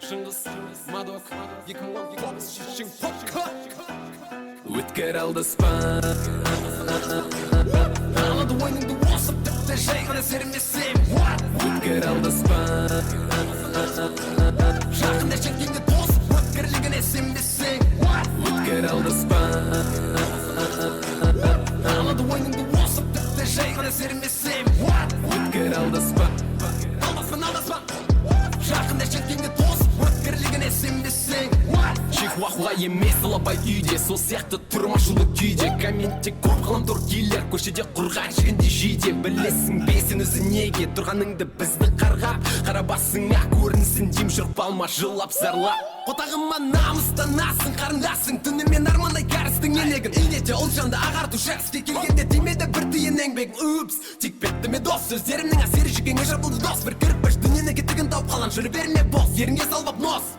Шыңғыс Мадок 2019 шешең Өткір алдаспан. Алады ойыныңды осып, тіпті жай ғана сермесем. What? Өткір алдаспан. Жақында шекеңді тосып, өткірлігіне сенбесең. What? Өткір алдаспан. Алады ойыныңды осып, тіпті жай ғана сермесем. What? Өткір алдаспан. Алдаспан, алдаспан. Жақында шекеңді тосып, өткірлігіне сенбесең. What? Чихуахуа емес, алабай үйде. Сол сияқты тұрма ашулы күйде. Комментте көп ғаламтор киллер. Көшеде құрған жігінде жиде. Білесің бе сен өзі неге тұрғаныңды, бізді қарғап? Қара басыңа көрінсін деймін, жүріп қалма жылап зарлап. Қотағыма намыстанасың, қарындасың. Түнімен армандай кәрістің елегін. Инете ұлжанды ағартушы. Іске келгенде тимеді бір тиын еңбегің. Упс, тиіп кетті ме, дос? Сөздерімнің әсері жүйкеңе жабылды, дос. Бір кірпіш дүниені кетігін тауып қалам. Жүре берме бос, ерінге салып нос.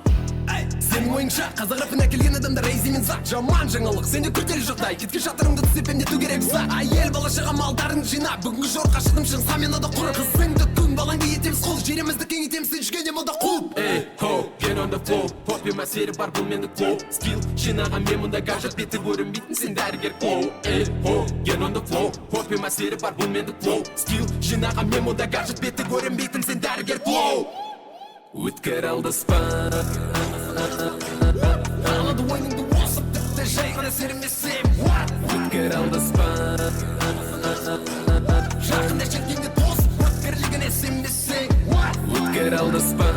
Сенің ойыңша, қазақ рэпін әкелген адамдар Рейзи мен Зак. Жаман жаңалық, сенде күрделі жағдай. Кеткен шатырыңды түзеп, емдету керек ұзақ. Әйел, бала шаға малдарын жинап. Бүгінгі жорыққа шықтым Шыңғысхан мен ода құрып. Қызыңды күң, балаңды етеміз құл. Жерімізді кеңейтеміз, сен жүргенде мұнда қуып. Эй, ho, get on the floor. Попима әсері бар, бұл менің flow. Скилл жинаған мен мұнда гаджет. Беті көрінбейтін сен дәрігер клоу. Эй, ho, get on the floor. Попима әсері бар, бұл менің flow. Скилл жинаған мен мұнда гаджет. Беті көрінбейтін сен дәрігер клоу. Өткір алдаспан. Алады ойыныңды осып, тіпті жай ғана сермесем. What? Өткір алдаспан. Жақында шекеңді тосып, өткірлігіне сенбесең. What? Өткір алдаспан.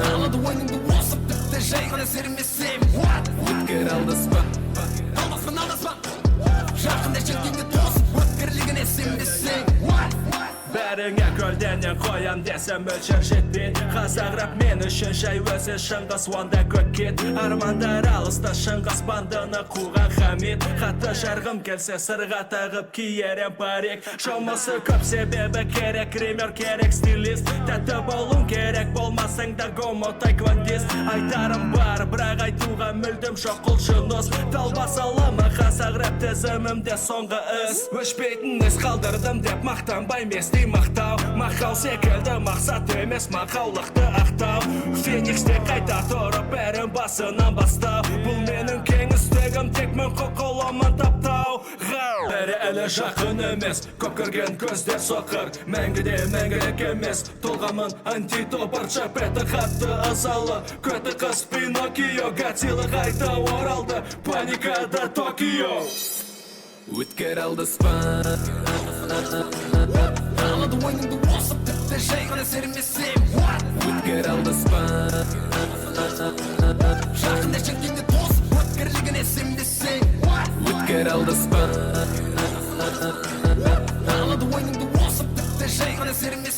Алады ойыныңды осып, тіпті жай ғана сермесем. What? Өткір алдаспан. Алдаспан, алдаспан. Жақында шекеңді тосып, өткірлігіне сенбесең. What? Бәріңе көлденең қоям десем, мөлшер жетпейді. Қазақ рэп мен үшін жай өзі Шыңғыс, онда көк кит. Армандар алыста, Шыңғыс бандыны қуған Хамит. Қатты жарғым келсе, сырға тағып киерем парик. Жұмысы көп, себебі керек гример, керек стилист. Тәтті болуың керек, болмасаң да гомо таэквондист. Айтарым бар, бірақ айтуға мүлдем жоқ құлшыныс. Далбасалама қазақ рэп тізімімде соңғы іс. Өшпейтін із қалдырдым деп мақтанбаймын, ести мақтау. Мақау секілді мақсат емес мақаулықты ақтау. Фениксте қайта тұрып, бәрін басынан бастау. Бұл менің кеңістігім, тек мен құқылымын таптау. Бәрі әлі жақын емес, көп көрген көздер соқыр. Мәңгіде мәңгілік емес, тұлғамын антитобар. Беті қатты ызалы, көті қыз Пиноккио. Годзилла қайта оралды, паникада Токио. Өткір алдаспан. Алады ойыныңды осып, тіпті жай ғана сермесем. What? Өткір алдаспан. Жақында шекеңді тосып, өткірлігіне сенбесең. What? Өткір алдаспан. Алады ойыныңды осып, тіпті жай ғана сермесем.